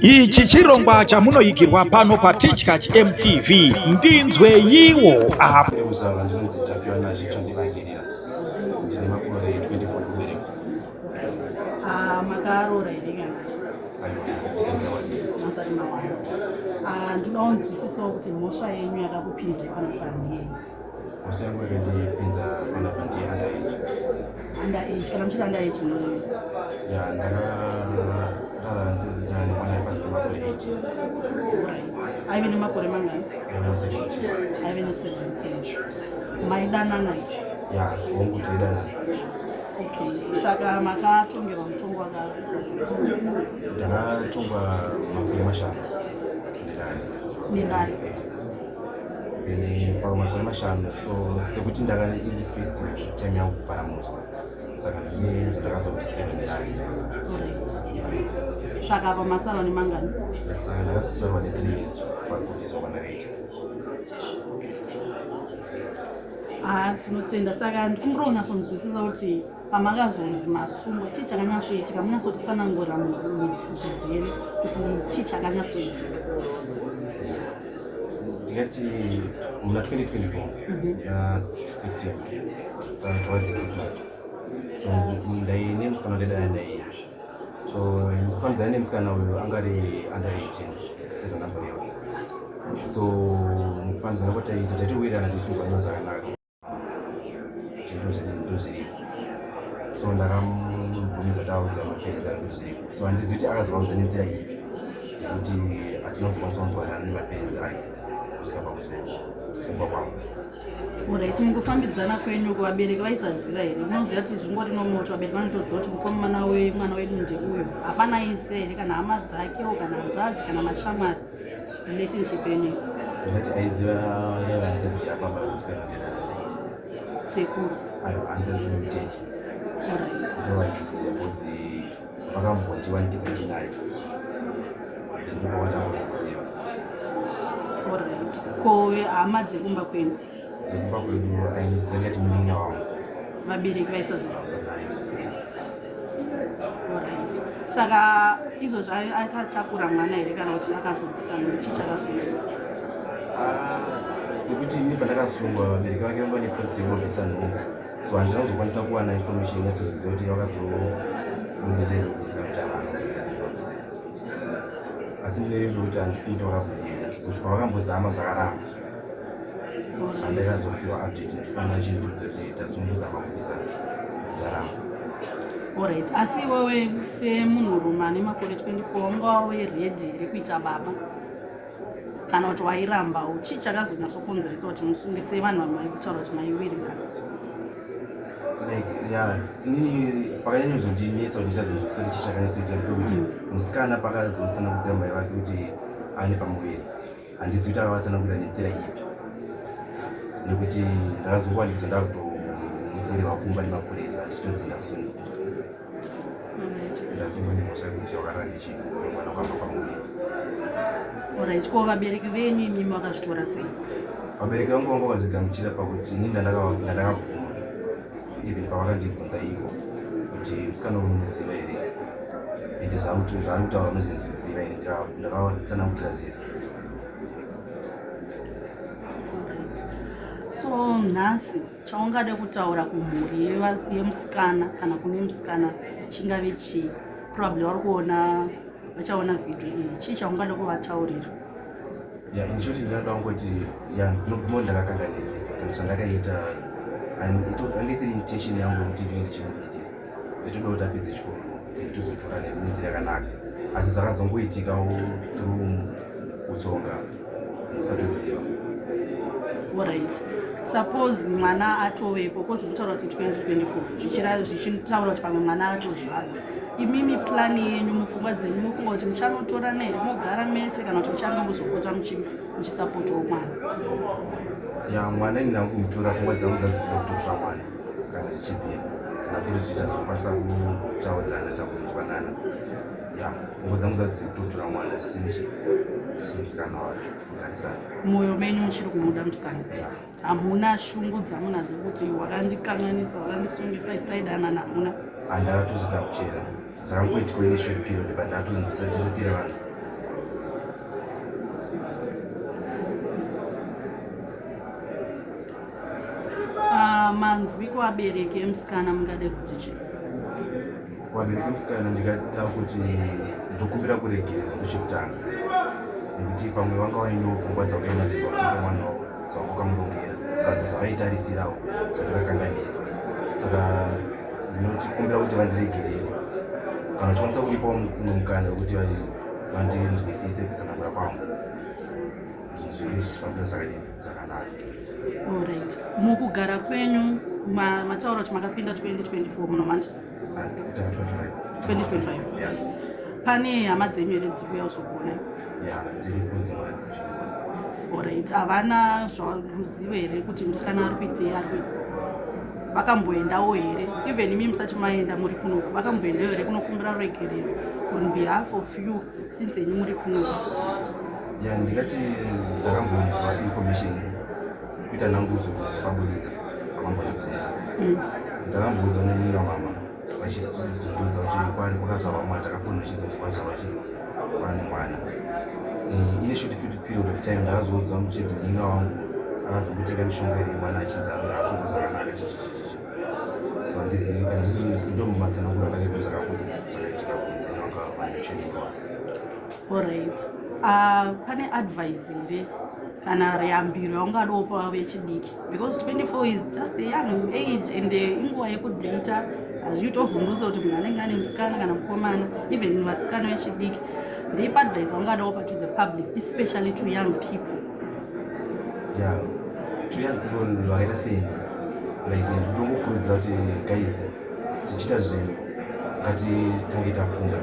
Ichi chirongwa chamunoigirwa pano paTichkach MTV. Ndinzweyiwo apa. Kuzvarwa ndinonzi Tapiwa Nashe Chandivangirira. Ndine makore 24 ekuberekwa. Ah, makaroora here kana Aiwa, ndisati ndawana. musati mawana? Ah, ndinoda kunzwisisawo kuti mhosva yenyu yakakupinzai panapa ndiyei? Mhosva yangu yakandipinza panapa ndiye under age. Under age, kana muchiti under age munorevei? Ya, ndakarara nemwana ari pasi pemakore 18. Alright. Aive nemakore mangani? Aiva ne17. Aive ne17. Maidanana here? Ya, hongu taidanana. Okay. Saka makatongerwa mutongo wakakasika Ndakatongwa makore 5 nedare. Nedare. Then pamakore 5, so sekuti ndaka iri first time yangu kupara mhosva, saka ndine zvandakazobvisirwa nedare. Alright. Saka apa masarwa nemangani? Saka ndakasisarwa ne3 years pakubviswa kwandakaita. Ah, tinotenda. Saka ndikumbira kunyatsonzwisisa kuti pamakazonzi masungwa, chii chakanyatsoitika? Munyatsotitsanangurira zvizere kuti chii chakanyatsoitika. Ndingati muna 2024 na September, towards Christmas, so ndaine musikana wandaidana naye. So kufambidzana nemusikana uyu, anga ari under 18 sezvandamboreva. So mukufambidzana kwataiita, taitowirirana, tichinzwanana zvakanaka, ndozviripo. So ndakamubvumidza, taudza maparents ake, ndozviripo. So handizivi kuti akazovaudza nenzira ipi, nekuti hatinozokwanisa kunzwanana nemaparents ake kusvika pakuzofungwa kwangu. Alright, mukufambidzana kwenyu uko vabereki vaisaziva here? Unoziva kuti zvingori nomoto, vabereki vanotoziva kuti mukomana wemwana wedu ndeuyo. Hapana aise here, kana hama dzakewo, kana hanzvadzi, kana mashamwari, relationship yenyu? Ndingati aiziva yaiva hanzvadzi yapamba musikana. Sekuru? Aiwa, hanzvadzi yemutete. Ndovaitisiziva because vakambondiwanikidza ndinayo, ndopavandamboziva. Alright. Ko hama dzekumba kwenyu? Dzekumba kwedu ainiziva, ndingati munin'ina wangu. Vabereki vaisazviziva? Alright. Saka izvozvo akatakura mwana here, kana kuti akazobvisa munhu? Chii chakazoitika? Ah, sekuti ini pandakasungwa, vabereki vake vanga neprocess yekubvisa nhumbu, so handina kuzokwanisa kuwana information yatsoziziva kuti vakazobudirira kubvisa kuti havana kuzobudirira. Asi ndinevimbo kuti handifiti vakabudirira, kuti pavakambozama zvakaramba. Handakazopiwa update nemusikana achindiudza kuti tazombozama kubvisa, zvaramba. Alright. Asi iwewe semunhurume ane makore 24, wanga wave ready here kuita baba, kana kuti wairambawo? Chii chakazonyatsokonzeresa kuti musunge sevanhu vamai kutaura kuti maiwirirana? Like, ya, inini pakanyanya kuzondinetsa kuti nditazonzwisisa kuti chii chakanyatsoita ndepekuti musikana pakazotsanangudzira mai vake kuti ane pamuviri, handizivi kuti akavatsanangurira nenzira ipi, nekuti ndakazongowanikidza ndakutomirwa kumba nemapurisa, ndichitonzi ndasungwa, ndasungwa nemhosva yekuti wakarara nechimwana kwamba pamuviri. Alright. Ko vabereki venyu imimi vakazvitora sei? Vabereki vangu vanga vakazvigamuchira pakuti ini ndandakabvuma, even pavakandibvunza ivo kuti musikana unomuziva here, ende zvaari kutaura unozviziva here, ndakavatsanangurira zvese. Alright. So nhasi chaungade kutaura kumhuri yemusikana kana kune musikana chingave chii? Probably vari kuona, vachaona vhidhiyo iyi. Chii chaungade kuvataurira? Ya, in short ndinoda kungoti, ya, ndinobvuma kuti ndakakanganisa kana zvandakaita ange isiri intention yangu yekuti ndinge ndichimuitisa. Nditoda kuti apedze chikoro and tozotora nenzira yakanaka, asi zvakazongoitikawo through kutsonga musatoziva. Alright. Suppose mwana atovepo, kozokutaura kuti 2024, zvichitaura kuti pamwe mwana atozvarwa, imimi plan yenyu mupfungwa dzenyu mufunga kuti muchanotorana here, mogara mese, kana kuti muchangambozopota muchisapotawo mwana? Ya, mwana ini ndangumutora, pfungwa dzangu dzadzida kutotora mwana kana zvichibvira, kana kuri kuti tazokwanisa kutaurirana, takunzwanana. Ya, pfungwa dzangu dzadziri kutotora mwana zvisine musikana wacho, kugarisana. Mwoyo menyu muchiri kumuda musikana? Ya. Hamuna shungu dzamunadzo kuti wakandikanganisa, wakandisungisa, isu taidanana? Hamuna? Handakatozvigamuchira, zvakangoitwa ine short period, but ndakatozvinzwisa tese tiri vanhu. Manzwi kuvabereki emusikana mungade kuti chii? Kuvabereki emusikana ndingada kuti ndokumbira kuregerera kuchekutanga, nekuti pamwe vanga vainewo pfungwa dzavainadzo pamusoro pemwana wavo, zvavakamurongera kana kuti zvavaitarisirawo zvandakakanganisa. Saka ndinotikumbira kuti vandiregerere, kana vachikwanisa kundipawo mumwe mukana wekuti vandinzwisise kutsanangura kwangu, zvinhu zvinge zvichifambira zvakadini zvakanaka. Alright, mukugara kwenyu mataura kuti makapinda 2024 muno manje? Ah, kutanga 2025. 2025. Yeah. Pane hama dzenyu here dziri kuuya kuzokuonai? Yeah, dziripo dzimwe dzichiripo. Alright, havana zvaruzivo here kuti musikana ari kuitei, ari kuitei? Vakamboendawo here, even imi musati maenda muri kunoku, vakamboendawo here kunokumbira ruregerero on behalf of you, since henyu muri kunoku? Ya, ndingati ndakambonzwa information kuita nanguzo dzikabudisa vakambondibvunza. Ndakamboudzwa nemunina mama vachizondiudza kuti kwari kwakazvarwa mwana, takafona uchinzwa kuti kwazvarwa chi kwane mwana. In a short period of time ndakazoudzwa muchinzi munin'ina wangu akazongotenga mishonga iri mwana achinzi asunzwa zvakanaka chichichichi. So handizivi kana ndomumatsananguro akadai zvakabuda zvakaitika kunze vanga vane chirongwa. Alright, pane advice here kana reyambiro yaungadawo vechidiki? Because 24 is just a young age and inguva yekudhata, hazviitovhundusa kuti munhu anenge ane musikana kana mukomana, even vasikana vechidiki. Ndeipa advice yaungadawo pa to the public, especially to young people? Yeah, to young people vakaita seni, like ndongokurudzira kuti guys, tichiita zvinhu ngatitange tafunga,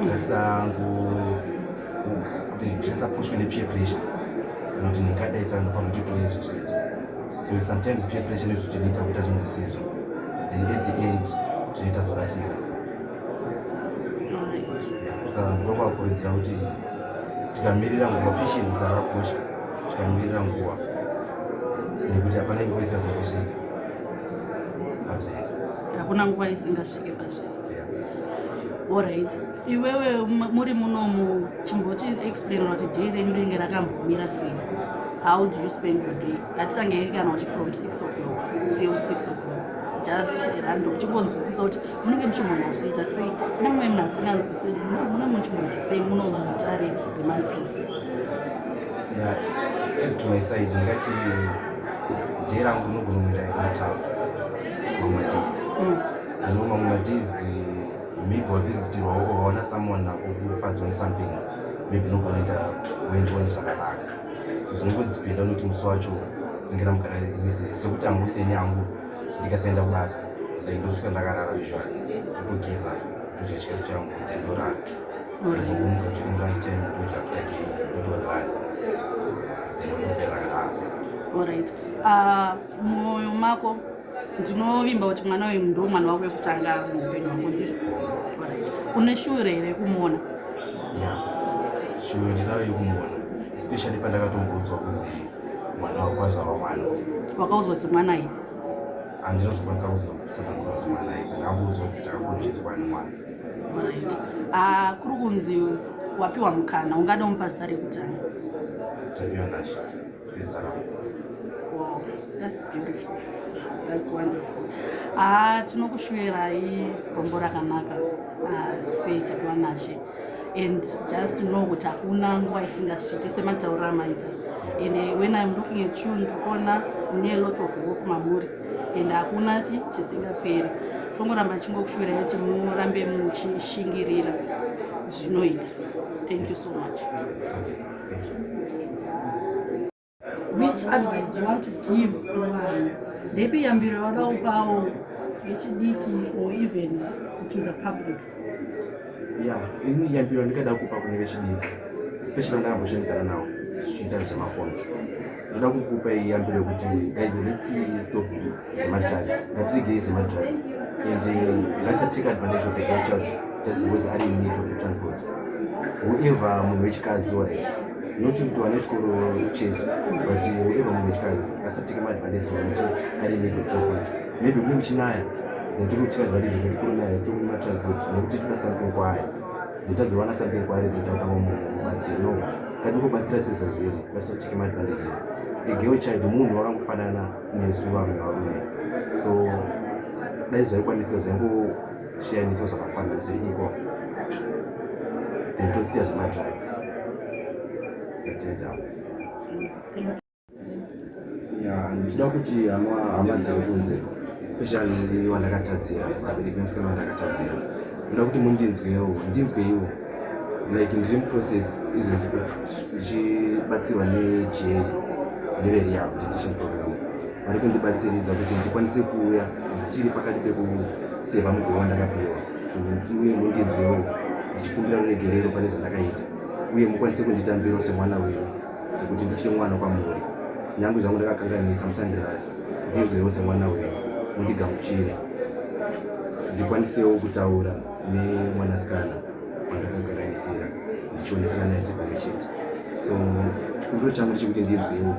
ngatisango kuti tisapushwe nepeer pressure kana kuti ndingadai, saka ndofanira kuti toye izvo zvezvo. So sometimes peer pressure nezvotinoita kuita zvinhu zvisizvo, then at the end tinoita zorasika. Saka ndinovakurudzira kuti tikamirira nguva, patience dzakakosha, tikamirira nguva, nekuti hapana nguva isingazongosvika pazvese. Hakuna nguva isingasvike pazvese. Alright, iwewe muri munomu, chimboti explainera kuti day renyu rinenge rakambomira sei. How do you spend your day? Ngatitange kana kuti from 6 o'clock till 6 o'clock, just random, chingonzwisisa kuti munenge muchimbonyatsoita sei. Kune mumwe munhu asinganzwisisi, munenge muchimboita sei muno muMutare Remand Prison? Yeah, as to my side, ndingati day rangu rinogona kuenda kumutafu mamwe madays. Then mamwe madays maybe wavisitirwawo or waona someone akukufadzwa nesomething, maybe unogona kuenda uendione zvakanaka. So zvinongodependa nokuti musi wacho inge ramugara sekuti hangu seni hangu ndikasaenda kubasa, like ndosvika ndakarara usually, ndotogeza, ndodya chikafu changu, then ndorara. Ndozongomuka during lunch time, ndodya after game, ndotorelaxa, then ndopera kadaro. Alright, mumwoyo mako ndinovimba kuti mwana uyu ndo mwana wako wekutanga muupenyu hwako, ndizvo? Alright, une shure here kumuona? Yeah, shuwo ndinayo yekumuona, especially pandakatomboudzwa kuzi mwana wako azvarwa mwana. Wakaudzwa kuti mwana iyi? Handinozokwanisa kuzotsanangura kuti mwana iyi, ndakangoudzwa kuti takafona uchinzi kwane mwana. Alright, kuri kunzi wapiwa mukana, ungada umupa zita rekutanga? Tapiwa Nashe sezita rangu. Wow, that's beautiful, that's wonderful. Ah, tinokushuwirai rombo rakanaka, sei Tapiwa Nashe, and just know kuti hakuna nguva isingasvike sematauriro amaita. And when I'm looking at you, ndikuona mune a lot of hope mamuri, and hakuna chi chisingaperi. Tongoramba tichingokushuwirai kuti murambe muchishingirira, zvinoita. Thank you so much. It's okay. Thank you. Which advice do you want to give kuvanhu? Ndeipi yambiro yauda kupawo vechidiki or even to the public? Yeah, ini yambiro ndingada kupa kune vechidiki, especially vandakamboshandidzana navo tichiita zvemafoni, ndoda kukupa yambiro yekuti guys, let's stop zvemadrugs, ngatiregei zvemadrugs, and ngasatake advantage of a girl child just because ari in need of the transport. Whoever munhu wechikadzi, alright, not kuti wane chikoro chete, but whoever munhu wechikadzi ngasatake maadvantage nekuti ari in need of transport. Maybe kune kuchinaya, then tiri kutake advantage nekuti kurunaya tiri matransport nekuti toda something kwaari, then tazowana something kwaari, then tautanga mubatsiri. No, ngatingobatsira sezvazviri, ngasatake maadvantages. A girl child munhu wakangofanana nesu vamwe varume. So dai zvaikwanisika zvaingoshiyaniswa zvakafanana, zveequal, then tosiya zvemadrugs. Ndatenda. Ya, ndinoda kuti hama dziri kunze, especially wandakatadzira, vabereki vemusikana wandakatadzira, ndoda kuti mundinzwewo, ndinzweiwo. Like, ndiri muprocess izvezvi ndichibatsirwa nejail neverehabilitation program vari kundibatsiridza kuti ndikwanise kuuya ndichiri pakati pekuseva mugove wandakapiwa. Uye mundinzwewo ndichikumbira ruregerero pane zvandakaita, uye mukwanise kunditambirawo semwana wenyu, sekuti ndichiri mwana kwamuri. Nyange zvangu ndakakanganisa, musandirasa. Ndinzwewo semwana wenyu, mundigamuchire, ndikwanisewo kutaura nemwanasikana wandakakanganisira, ndichionesana naye tiri pamwe chete. So chikumbiro changu ndechekuti ndinzwewo.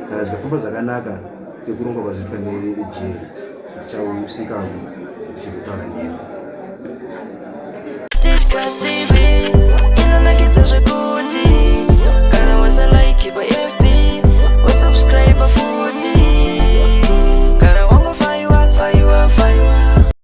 Saka zvikafamba zvakanaka sekurongwa kwazviitwa nejeri, ndichausvikako ndichizotaura nemi. Tichkach TV.